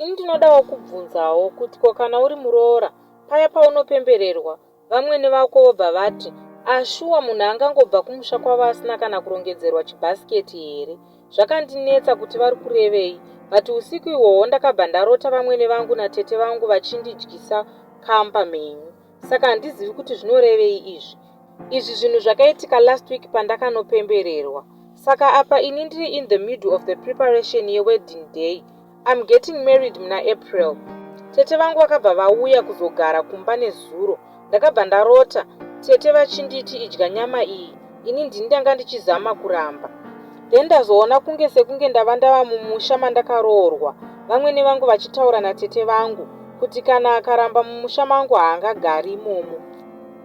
Ini ndinodawo kubvunzawo kuti ko kana uri muroora paya paunopembererwa vamwene vako vobva vati ashuwa munhu angangobva kumusha kwavo asina kana kurongedzerwa chibhasiketi here? Zvakandinetsa kuti vari kurevei but usiku ihwohwo ndakabva ndarota vamwene vangu natete vangu vachindidyisa kamba mhenyu saka handizivi kuti zvinorevei izvi. Izvi zvinhu zvakaitika last week pandakanopembererwa. Saka apa ini ndiri in the middle of the preparation yewedding day. I'm getting married muna April. Tete vangu vakabva vauya kuzogara kumba nezuro. Ndakabva ndarota tete vachinditi idya nyama iyi. Ini ndini ndanga ndichizama kuramba. Then ndazoona kunge sekunge ndava ndava mumusha mandakaroorwa. Vamwene vangu vachitaura natete vangu kuti kana akaramba mumusha mangu haangagari imomo.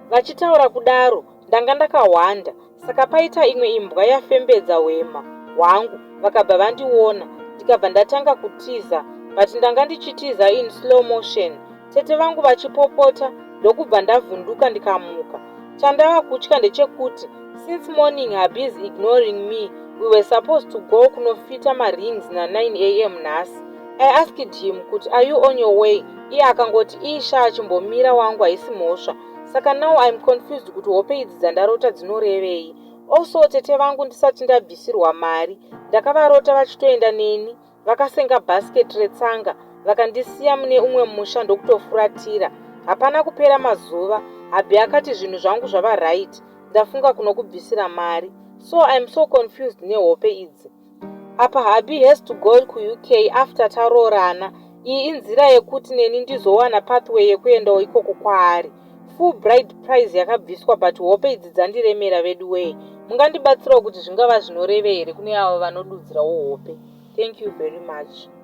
Vachitaura kudaro ndanga ndakahwanda saka paita imwe imbwa yafembedza hwema hwangu vakabva vandiona ndikabva ndatanga kutiza but ndanga ndichitiza in slow motion tete vangu vachipopota ndokubva ndavhunduka ndikamuka. Chandava kutya ndechekuti since morning hubby is ignoring me. We were supposed to go kunofita marings na9 am nhasi. I asked him kuti are you on your way, iye akangoti isha achimbomira wangu haisi mhosva. Saka now I'm confused kuti hope idzi dzandarota dzinorevei. Also tete vangu ndisati ndabvisirwa mari ndakavarota vachitoenda neni vakasenga bhasiketi retsanga vakandisiya mune umwe musha ndokutofuratira. Hapana kupera mazuva hubby akati zvinhu zvangu zvava right, ndafunga kunokubvisira mari. So I'm so confused nehope idzi. Apa hubby has to go kuUK after taroorana. Iyi inzira yekuti neni ndizowana pathway yekuendawo ikoko kwaari. Full bride price yakabviswa but hope idzi dzandiremera vedu wee. Mungandibatsirawo kuti zvingava zvinoreve here kune avo vanodudzirawo hope? Thank you very much.